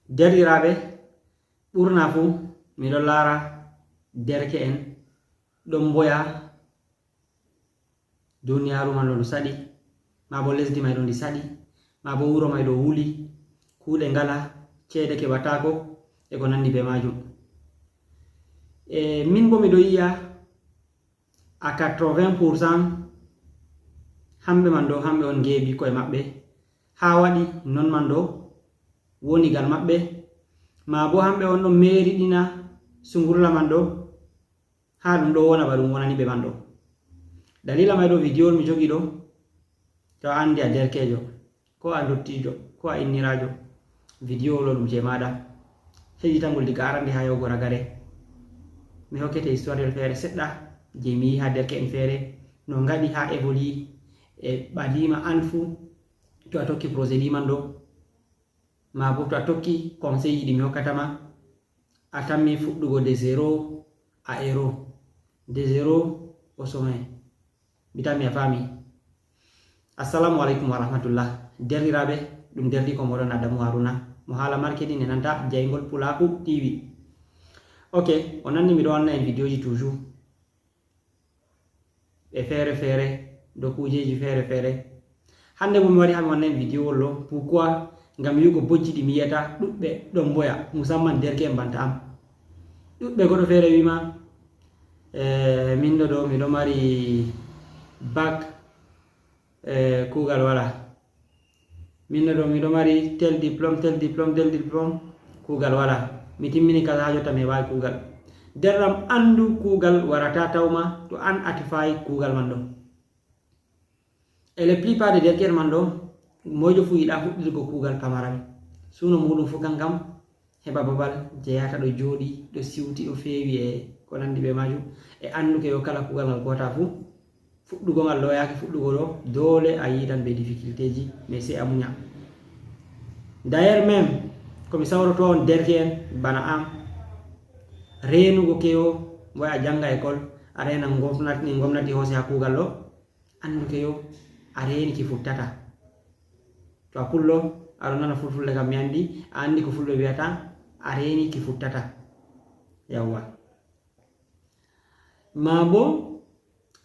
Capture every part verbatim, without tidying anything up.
Derɗiraaɓe, ɓurna fuu miɗo laara derke'en ɗon mboya, duniyaaru man ɗon saɗi, maa bo lesdi may ɗon ndi saɗi, maa bo wuro may ɗo wuli, kuuɗe ngala, ceede keɓataako, e ko nanndi bee maajum. E min bo miɗo yi'a à quatre-vingts pour cent hamɓe man ɗo, hamɓe on ngeeɓi ko'e maɓɓe, haa waɗi non man ɗo woni gal maɓɓe, maa bo hamɓe on ɗon meeriɗina sungurla man ɗo, haa ɗum ɗo wona ba ɗum wonani ɓe man ɗo. Dalila may ɗo video mi jogi ɗo, to a anndi a derkeejo, ko a ndottiijo, ko a inniraajo, video ɗo ɗum je maaɗa. Heɗitangol diga arande haa yahugo ragare. Mi hokkete histoire feere seɗɗa, je mi yi'i haa derke'en feere, no ngaɗi haa évoluer e ɓadiima an fuu, to a tokki projet ɗi man ɗo, maa bo to a tokki conseil ji ɗi mi hokkata ma, a tammi fuɗɗugo de zéro à héros, de zéro au sommet. Mi tammi a faami. Assalamu aleykum wa rahmatullah. Derɗiraaɓe, ɗum derɗiiko mooɗon Adamu Haruna, mo haala marketing e nanta jayngol Pulaaku T V. Ok, on anndi miɗo wanna en videoji toujours. E feere feere, dow kuujeji feere feere. Hannde bo mi wari haa mi wanna en video ɗo. Pourquoi? Ngam yi'ugo bojji ɗi mi yi'ata ɗuɗɓe ɗon mboya, musamman derke'en banta am. Ɗuɗɓe goɗɗo feere wi'i ma, eh, min ɗo ɗo miɗo mari bac, eh, kuugal walaa. Min ɗo ɗo miɗo mari tel diplôme, tel diplôme, tel diplôme, kuugal walaa. Mi timmini kaza haa jotta mi heɓaay kuugal. Derɗam, anndu kuugal warataa tawma to an a tefaay kuugal man ɗo. Et la plupart des derke'en man ɗo, moyjo fuu yiɗaa fuɗɗirgo kuugal pamaral. Suuno muuɗum fuu kankam, heɓa babal je yahata ɗo jooɗi, ɗo siwti, ɗo feewi e ko nanndi bee maajum. E annduke yo kala kuugal ngal ko wata fuu, fuɗɗugo ngal looyaaki fuɗɗugo ɗo, doole a yiidan bee difficultéji, mais sey a munya. D'ailleurs même, ko mi sawroto on derke'en bana am, reenugo kewo, mboy a jannga école, a reena ngomnati, ni ngomnati hoosi haa kuugal ɗo, annduke yo a reeni ki futtata. To a pullo, aɗo nana fulfulde kam mi anndi, a anndi ko fulɓe wi'ata, a reeni ki futtata. Yawwa. Maa bo,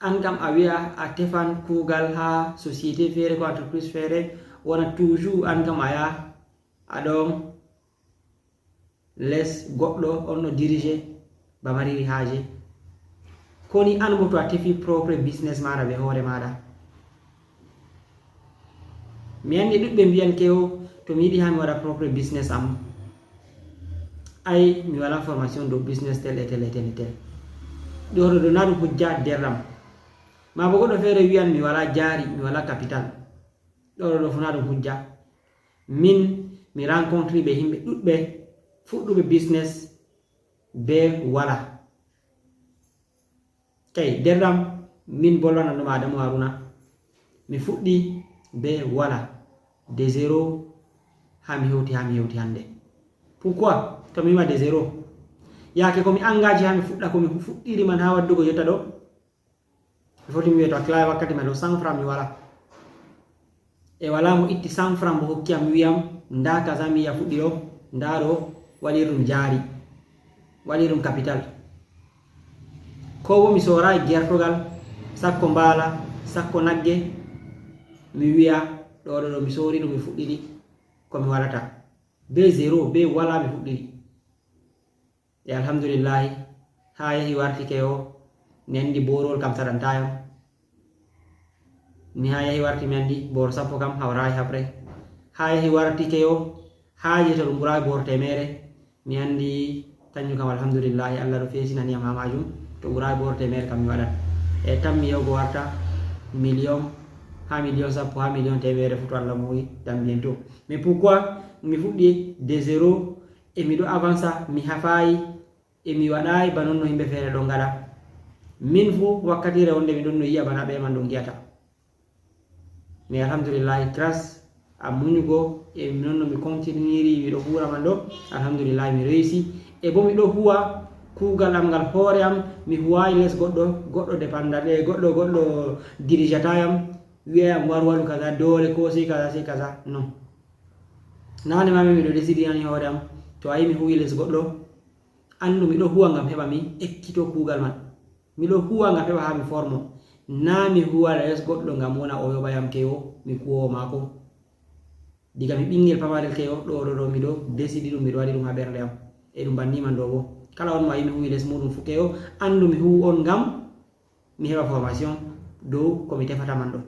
an kam a wi'a a tefan kuugal haa société feere ko entreprise feere, wona toujours an kam a yaha, a ɗon les goɗɗo on ɗo dirige ba mariri haaje. Koni an bo to a tefi propre business maaɗa be hoore maaɗa. Mi anndi ɗuɗɓe mbi'an kewo to mi yiɗi haa mi waɗa propre business am. Ay, mi walaa formation dow business tel e tel e tel e tel. Ɗo ɗo ɗo na ɗum hujja derɗam. Maa bo goɗɗo feere wi'an mi walaa jaari, mi walaa capital. Ɗo ɗo ɗo fuu na ɗum hujja. Min, mi rencontri be yimɓe ɗuɗɓe fuɗɗuɓe business be walaa. Kay, derɗam, min bolwanan ɗum Adamu Haruna. Mi fuɗɗi be walaa. De zéro haa mi hewti, haa mi hewti hannde. Pourquoi? To mi wi'a de zéro. Yaake ko mi engage haa mi fuɗɗa, ko mi fuɗɗiri man haa waddugo jotta ɗo. Mi foti mi wi'a to a clair wakkati man ɗo cent francs mi walaa. E walaa mo itti cent francs mo hokki am, wi'am, "Ndaa kaza mi yi'a fuɗɗi ɗo, ndaa ɗo, waɗir ɗum jaari, waɗir ɗum capital." Ko bo mi sooraay gertogal, sakko mbaala, sakko nagge, mi wi'a, "Ɗo, ɗo, ɗo, mi soori ɗum, mi fuɗɗiri ko mi waɗata." Be zéro, be walaa mi fuɗɗiri. E alhamdulillahi, haa yahi warti kewo, mi anndi boorowol kam saɗantaayam. Mi haa yahi warti mi anndi booro sappo kam hawraay haɓre. Haa yahi warti kewo, haaje to ɗum ɓuraay booro teemeere, mi anndi kanjum kam alhamdulillahi, Allah ɗo feesinani yam haa maajum, to ɓuraay booro teemeere kam mi waɗan. E tammi yahugo warta miliyon, haa miliyon sappo, haa miliyon teemeere fuu to Allah muuyi, dambiyen to. Mais pourquoi mi fuɗɗi de zéro, e miɗo avansa, mi hafaayi, e mi waɗaayi ba non no yimɓe feere ɗon ngaɗa. Min fuu wakkatiire wonde mi ɗon no yi'a bana ɓe man ɗon ngi'ata. Mais alhamdulillahi, grâce à muñugo e non no mi continuiri miɗo huura man ɗo, alhamdulillahi, mi réussi. E bo miɗo huwa kuugal am ngal hoore am, mi huwaayi les goɗɗo, goɗɗo dépendant, e goɗɗo, goɗɗo dirigeata yam, wi'a yam war waɗu kaza, doole ko sey kaza, sey kaza. Non. Nane ma mi miɗo décidé ani hoore am, to a yi mi huwi les goɗɗo, anndu miɗo huwa ngam heɓa mi ekkito kuugal man. Miɗo huwa ngam heɓa haa mi formo. Naa mi huwa les goɗɗo ngam wona o yoɓa yam kewo, mi kuwoowo maako. Diga mi ɓinngel pamarel kewo, ɗo, ɗo, ɗo, miɗo décidé ɗum, miɗo waɗi ɗum haa ɓernde am. E ɗum banni man ɗo bo. Kala on mo a yi mi huwi les muuɗum fu kewo, anndu mi huwi on ngam mi heɓa formation dow ko mi tefata man ɗo.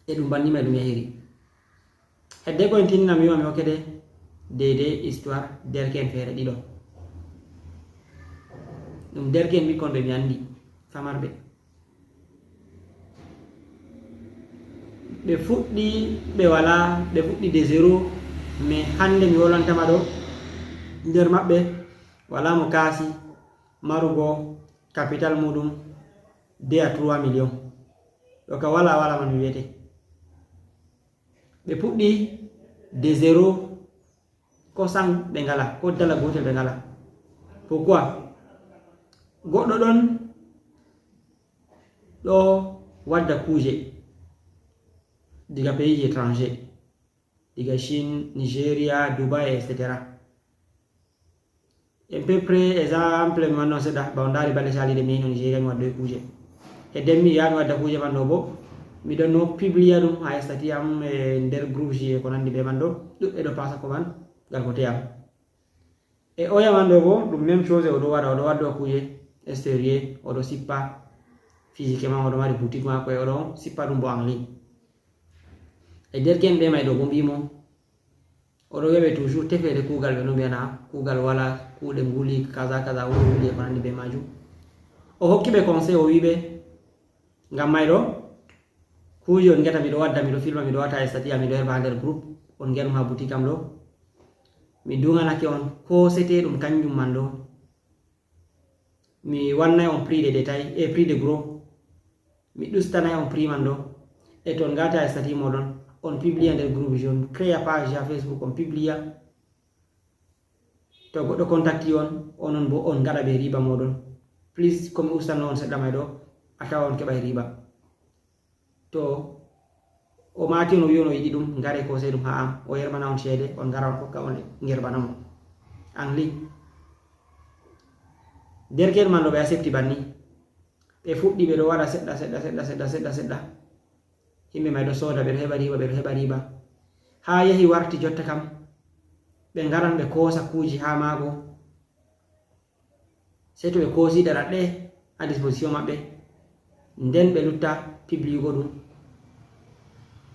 E ɗum banni ma e ɗum yahiri. Hedde ko en tinndina mi wi'a mi hokkete deydey histoire derke'en feere ɗiɗo. Ɗum derke'en ɓikkon ɓe mi anndi, famarɓe. Ɓe fuɗɗi, ɓe walaa, ɓe fuɗɗi de zéro, mais hannde mi wolwanta ma ɗo, nder maɓɓe walaa mo kaasi marugo capital muuɗum deux à trois millions. Ɗo ka walaa, walaa man mi wi'ete. Ɓe puɗɗi de zéro, ko san ɓe ngala, ko dala gootel ɓe ngala. Pourquoi? Goɗɗo ɗon ɗo wadda kuuje diga pays étranger, diga Chine, Nigeria, Dubai, et cetera. À peu près, exemple, mi wanno seɗɗa, ba on ndaari balɗe caaliiɗe mi yino Nigeria, mi waddoyi kuuje. E den mi yaha mi wadda kuuje man ɗo bo, mi ɗon no publia ɗum haa statut am e nder groupe ji e ko nanndi be man ɗo, ɗuɗɓe ɗo pasa ko man, ngal ko teyam. E oya man ɗo bo, ɗum même chose, o ɗo waɗa, o ɗo waddo kuuje extérieur, o ɗo sippa physiquement, o ɗo mari boutique maako e o ɗo sippa ɗum bo en ligne. E derke'en ɓe may ɗo bo mbii mo, o ɗo wi'a ɓe toujours tefeede kuugal, ɓe no mbiyana kuugal wala, kuuɗe nguli, kaza, kaza, wuro wuli e ko nanndi be maajum. O hokki ɓe conseil, o wi'i ɓe, ngam may ɗo, kuuje on ngeta miɗo wadda, miɗo filma, miɗo wata e statut am, miɗo herba haa nder groupe, on ngeɗum haa boutique am ɗo. Mi duŋanake on ko sete ɗum kanjum man ɗo. Mi wannay on prix de détail e prix de gros. Mi ɗustanay on prix man ɗo. E ton ngata e statut moɗon, on publia nder groupe ji, on créa page haa Facebook, on publia. To goɗɗo contacti on, onon bo on ngaɗa be riba moɗon. Please, ko mi ustanno on seɗɗa may ɗo, a tawa on keɓay riba. To o maati on, o wi'i on o yiɗi ɗum, ngare ko sey ɗum haa am, o yerɓana on ceede, on ngara on hokka on ngerbana mo. En ligne. Derke'en man ɗo ɓe accepti banni. Ɓe fuɗɗi ɓe ɗo waɗa seɗɗa, seɗɗa, seɗɗa, seɗɗa, seɗɗa, seɗɗa. Yimɓe may ɗo sooda, ɓe ɗo heɓa riba, ɓe ɗo heɓa riba. Haa yahi warti jotta kam, ɓe ngaran ɓe koosa kuuje haa maako. Sey to ɓe koosi ɗaɗɗe à disposition maɓɓe, nden ɓe lutta publiugo ɗum.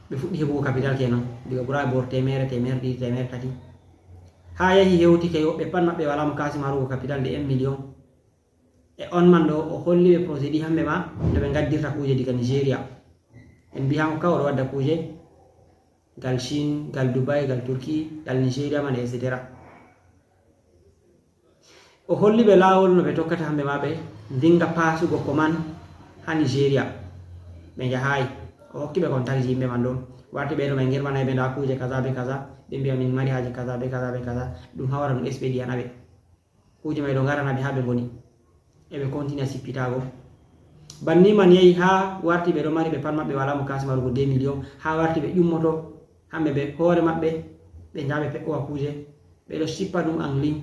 Ɓe fuɗɗi heɓugo capital kenan, diga gura bor teemeere, teemeere ɗiɗi, teemeere tati. Haa yahi hewti kay woɓɓe pat maɓɓe walaa mo kaasi marugo capital de un million. E on man ɗo, o holli ɓe projet ɗi hamɓe ma, no ɓe ngaddirta kuuje diga Nigeria. En mbi hanko ka o ɗo wadda kuuje, gal Chine, gal Dubai, gal Turquie, gal Nigeria man, et cetera. O holli ɓe laawol no ɓe tokkata hamɓe ma ɓe ndinga paasugo ko man haa Nigeria. Ɓe njahaay. O hokki ɓe contact ji yimɓe man ɗon. Warti ɓe ɗo ɓe ngirmanay ɓe nda kuuje kaza be kaza. Ɓe mbiya min mari haaje kaza be kaza be kaza. Ɗum hawra ɗum expediyana ɓe. Kuuje may ɗo ngarana ɓe haa ɓe ngoni. E ɓe continue sippitaago. Banni man yehi haa warti ɓe ɗo mari ɓe pat maɓɓe walaa mo kaasi marugo deux millions. Haa warti ɓe ƴummoto hamɓe be hoore maɓɓe. Ɓe njaha ɓe pe'owa kuuje. Ɓe ɗo sippa ɗum en ligne.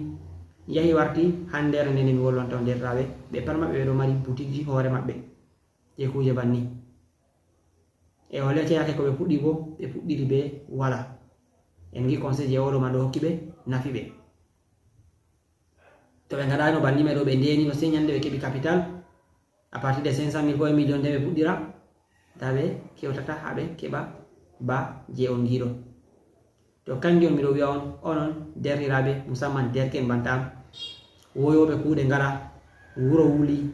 Yahi warti hanndeere nde nde mi wolwanta on deerɗiraaɓe. Ɓe pat maɓɓe ɓe ɗo mari boutique ji hoore maɓɓe. Je kuuje banni. E o leke yake ko ɓe puɗɗi bo, ɓe puɗɗiri be wala. En ngi conseil je oɗo man ɗo hokki ɓe, nafi ɓe. To ɓe ngaɗaano banni may ɗo, ɓe ndeenino sey nyande ɓe keɓi capital, à partir de cinq cent mille ko un million nde ɓe puɗɗira, ta ɓe kewtata haa ɓe keɓa ba je on ngiɗo. To kanjum miɗo wi'a on, onon deerɗiraaɓe, musamman derke'en banta am, woyooɓe kuuɗe ngara, wuro wuli,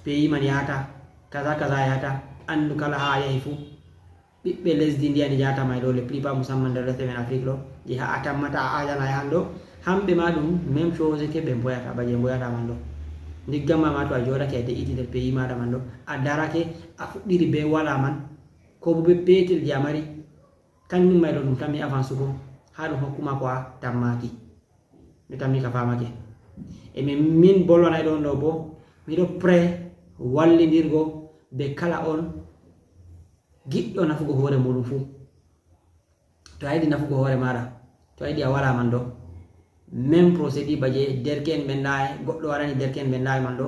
pays man yahata, kaza kaza yahata, anndu kala haa a yahi fuu. Ɓiɓɓe lesdi ndi a ndi jahata may ɗo, le plupart musamman nder lesɗe men Afrique ɗo, je haa a tammata a ajana a yahan ɗo, hamɓe ma ɗum même chose ke ɓe mboyata, ba je mboyata man ɗo. Ndiggan ma ma to a jooɗake a de'iti nder pays maaɗa man ɗo, a darake, a fuɗɗiri be wala man, ko bo be peetel je a mari, kanjum may ɗo ɗum tammi avance go, haa ɗum hokkuma ko a tammaki. Mi tammi ka famake. E min, min bolwanay ɗon ɗo bo, miɗo prêt wallindirgo be kala on giɗɗo nafugo hoore muɗum fuu. To a yiɗi nafugo hoore maaɗa, to a yiɗi a wala man ɗo, même procédure ba je derke'en ɓe nda e, goɗɗo waɗani derke'en ɓe nda e man ɗo,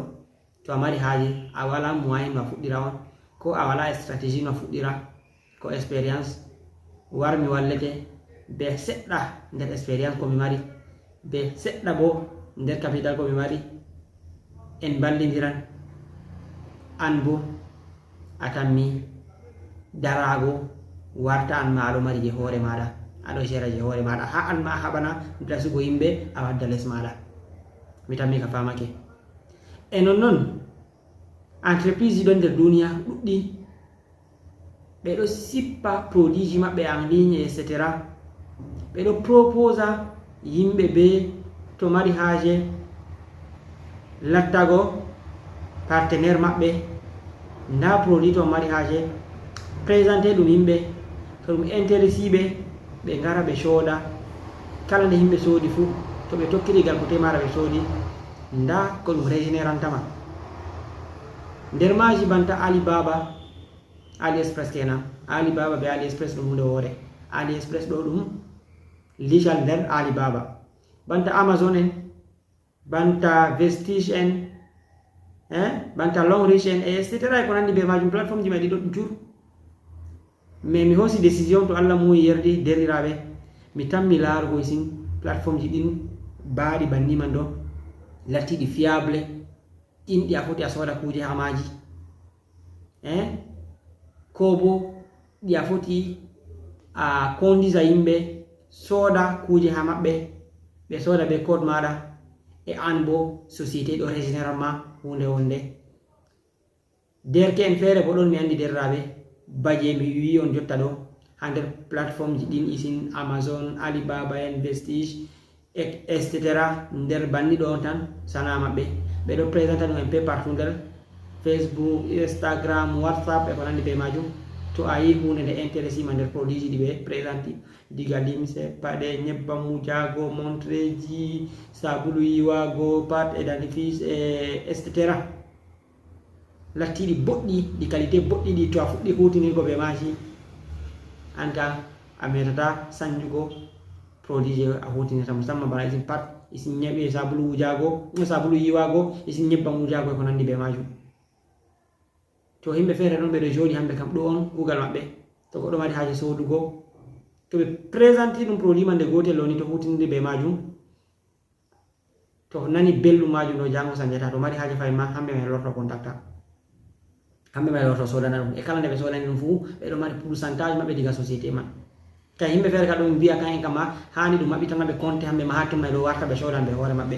to a mari haaje, a wala moyen no a fuɗɗira on, ko a wala stratégie no a fuɗɗira, ko expérience, war mi wallete be seɗɗa nder expérience ko mi mari, be seɗɗa bo nder capital ko mi mari, en ballindiran. An bo a tammi darago warta an ma aɗo mari je hoore maɗa, aɗo gera je hoore maɗa, ha an ma a haɓana dasugo yimɓe a wadda les maɗa. Mi tammi ka famake. E non non, entreprise ji ɗon nder duniya ɗuɗɗi, ɓe ɗo sippa produit ji maɓɓe en ligne, et cetera. Ɓe ɗo proposa yimɓe be to mari haaje lattago partenaire maɓɓe, nda produit to mari haaje, présenter ɗum yimɓe, to ɗum intéresse ɓe, ɓe ngara ɓe sooda. Kala nde yimɓe soodi fu, to ɓe tokkiri gal kote maɗa ɓe soodi, nda ko ɗum régénéranta ma. Nder maaji banta Alibaba, AliExpress kenan. Alibaba be AliExpress ɗum hunde woore. AliExpress ɗo ɗum lical nder Alibaba. Banta Amazon en, banta Vestige en, eh, banta Longreach en, et cetera, e ko nandi be majum, plateforme ji mai ɗi ɗuɗɗi jur. Mais mi hosi décision, to Allah muuyi yerdi, derɗiraaɓe, mi tammi laarugo isin plateforme ji ɗin baaɗi banni man ɗo, lattiɗi fiable, ɗin ɗi a foti a sooda kuuje ha maaji. Eh? Ko bo ɗi a foti a kondisa yimɓe sooda kuuje ha maɓɓe, ɓe sooda be code maɗa, e an bo société ɗo régénéral ma hunde wonde. Derke'en feere bo ɗon mi andi derraaɓe, baje mi wi'i on jotta ɗo, ha nder plateforme ji ɗin isin Amazon, Alibaba en, Vestige, et, et cetera. Nder banni ɗo on tan sana'a maɓɓe. Ɓe ɗo présenta ɗum un peu partout nder Facebook, Instagram, WhatsApp, e ko nandi be majum. To a yi hunde nde intéresse ma nder produit ji ɗi ɓe présenti, diga limse, paɗe, nyebbam wujago, montreji, sabulu yiwago, pat e dentifrice, e, et cetera. Lattiɗi boɗɗi, ɗi qualité boɗɗi ɗi, to a fuɗɗi hutinirgo be maaji, an ka a metata sanjugo produit je a hutinirta, musamman bana isin pat, isin nyeɓe sabulu wujago, sabulu yiwago, isin nyebbam wujago e ko nandi be majum. To himɓe feere ɗon ɓe ɗo jooɗi hamɓe kam ɗo on kugal maɓɓe. To goɗɗo mari haaje sodugo, to ɓe présenti ɗum produit man nde gotel ɗo ni, to hutiniri be majum, to nani belɗum majum ɗo, jango sanjata, to mari haaje fahin ma, hamɓe mai lorto contacta. Hamɓe mai lorto sodana ɗum. E kala nde ɓe sodani ɗum fu, ɓe ɗo mari pourcentage maɓɓe diga société man. Kay himɓe feere ka ɗon mbi'a kan en kama, hani ɗum maɓɓitana ɓe compte hamɓe ma, ha ton mai ɗo warta ɓe sodan ɓe hoore maɓɓe.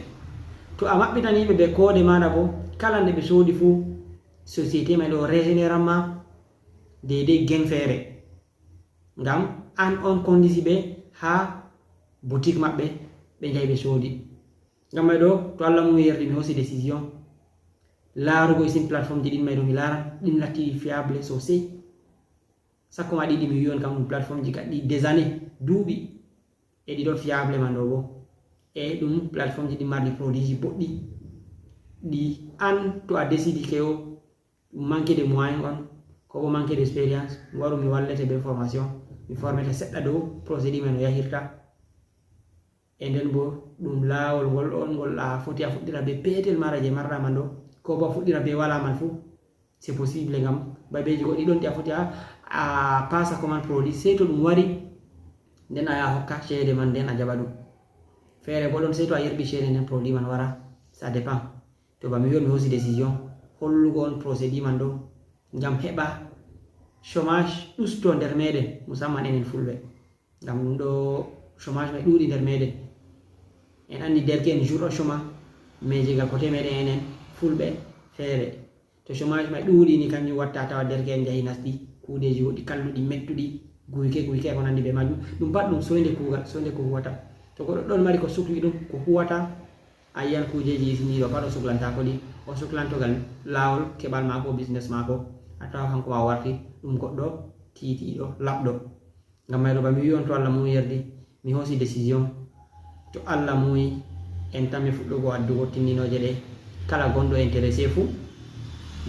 To a maɓɓitani ɓe be code maɗa bo, kala nde ɓe sodi fu, société mai ɗo régénéran ma daidai gain feere. Ngam an on kondisi ɓe ha boutique maɓɓe, ɓe njahi ɓe sodi. Ngam mai ɗo, to Allah muuyi yerdi, mi hosi décision laarugo isin plateforme ji ɗin mai ɗo, mi laara ɗin latti fiable sosai. Sakko ma ɗiɗi mi wi'i on kam ɗum plateforme ji gaɗɗi des années, duuɓi, e ɗi ɗon fiable man ɗo bo. E ɗum plateforme ji ɗin marɗi produit ji boɗɗi. Ɗi an to a décidi ke o ɗum manque de moyen on, ko bo manque d'expérience, mi waru mi wallete be formation, mi formete seɗɗa dow procédure man no yahirta. E nden bo ɗum laawol ngol on ngol a foti a fuɗɗira be peetel mara je marɗa man ɗo, ko bo a fuɗɗira be wala man fu, c'est possible, ngam babeji goɗɗi ɗon ɗi a foti a, a pasa commande produit, sey to ɗum wari, nden a yaha hokka ceede man, nden a jaɓa ɗum. Feere bo ɗon sey to a yerɓi ceede nden produit man wara, ça dépend. To ba mi wi'on mi hosi décision hollugo on procédure man ɗo, ngam heɓa chômage usto nder meɗen, musamman enen fulɓe. Ngam ɗum ɗo chômage mai ɗuuɗi nder meɗen. En andi derke'en jour au chômage, mais je ga côté meɗen enen fulɓe feere. To chômage mai ɗuuɗi ni kanjum watta tawa derke'en jahi nasɗi kuudeji woɗɗi kalluɗi, mettuɗi, guyke, guyke e ko nandi be majum. Ɗum pat ɗum soynde kuugal, soynde ko huwata. To goɗɗo ɗon mari ko sukli ɗum, ko huwata, a yi'an kuujeji isiniiɗo pat o suklantako ɗi, o suklanto gal laawol keɓal maako, business maako, a tawa hanko ma o warti ɗum goɗɗo tiitiiɗo, laɓɗo. Ngam mai ɗo ba mi wi'i on to Allah muuyi yerdi, mi hosi décision. To Allah muuyi, en tammi fuɗɗugo addugo tindinooje ɗe. Kala gonɗo intéressé fu,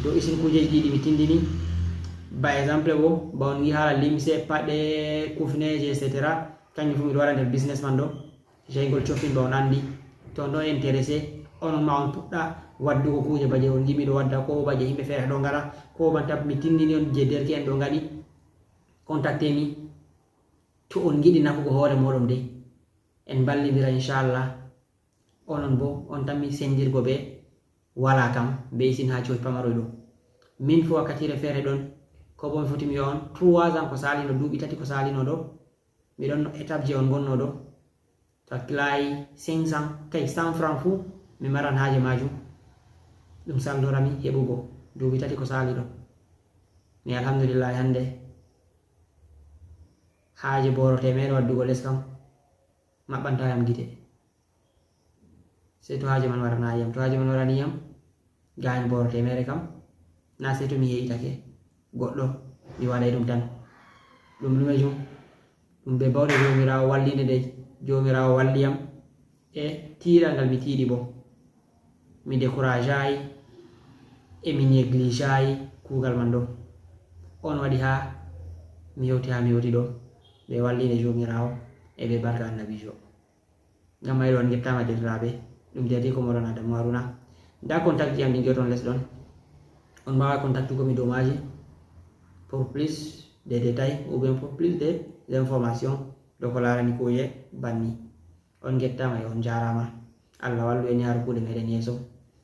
dow isin kuujeji ɗiɗi mi tindini. Ba exemple bo, ba on wi'i haala limse, paɗe, kufneeje, et cetera. Kanjum fu miɗo waɗa nder business man ɗo. Jeygol shopping ba on anndi. To on ɗo intéressé, onon ma on puɗɗa waddugo kuuje baje on ngiɗi miɗo wadda, ko baje yimɓe feere ɗo ngaɗa, ko ban tab mi tindini on je derke'en ɗo ngaɗi. Contactez mi. To on ngiɗi nafugo hoore moɗon dey, en mballindira inchallah. Onon bo on tammi sendirgo be wala kam be isin ha coci pamaroy ɗo. Min fu wakkatire feere ɗon, ko bo mi foti mi wi'a on trois ans ko salino, duuɓi tati ko salino ɗo, miɗon no étape je on gonno ɗo. To hakkilaayi cinq cents, kay cent francs fu mi maran haaje majum. Ɗum saldorami heɓugo duuɓi tati ko sali ɗo. Mi alhamdulillahi hannde haaje boro temeɗɗe waddugo les kam maɓɓanta yam gite. Sey to haaje man warana yam. To haaje man warani yam, gayan boro temeɗɗe kam, na sey to mi yeeyitake goɗɗo, mi waɗay ɗum tan. Ɗum ɗumejum, ɗum be bawɗe Joomiraawo wallinde nde Joomiraawo walli yam, e tiiɗal ngal mi tiiɗi bo. Mi décourageayi e mi négligeayi kuugal man ɗo. On waɗi haa mi hewti haa mi hewti ɗo, be wallinde Joomiraawo e be barka Annabiijo. Ngam may ɗo on ngettaama, deerɗiraaɓe. Ɗum deerɗiiko mooɗon Adamu Haruna. Ndaa contact ji am ɗi ngi'oton les ɗon. On mbaawa contactugo mi dow maaji pour plus de détails ou bien pour plus de informations dow ko laarani kuuje banni. On ngettaama e on njaaraama. Allah wallu en, yaaru kuuɗe meeɗen yeeso.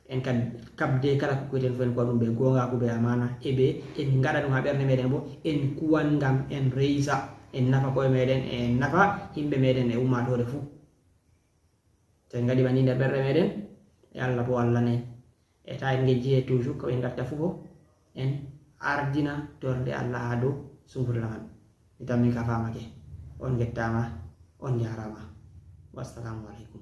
En kad-, kabde kala ko kuweten fof en ko ɗum be goongaaku, be amaana, e be en ngaɗa ɗum haa ɓernde meeɗen bo, en kuwan ngam en reysa, en nafa koye meeɗen, en nafa yimɓe meeɗen e ummaatoore fuu. To en ngaɗi banni nder ɓerɗe meeɗen, e Allah bo Allah nen. E ta en ngejji e toujours ko ɓe ngatta fuu bo, en ardina tornde Allah haa dow sungurla man. Mi tammi ka faamake. On ngettaama, on njaaraama. Wassalamu aleykum.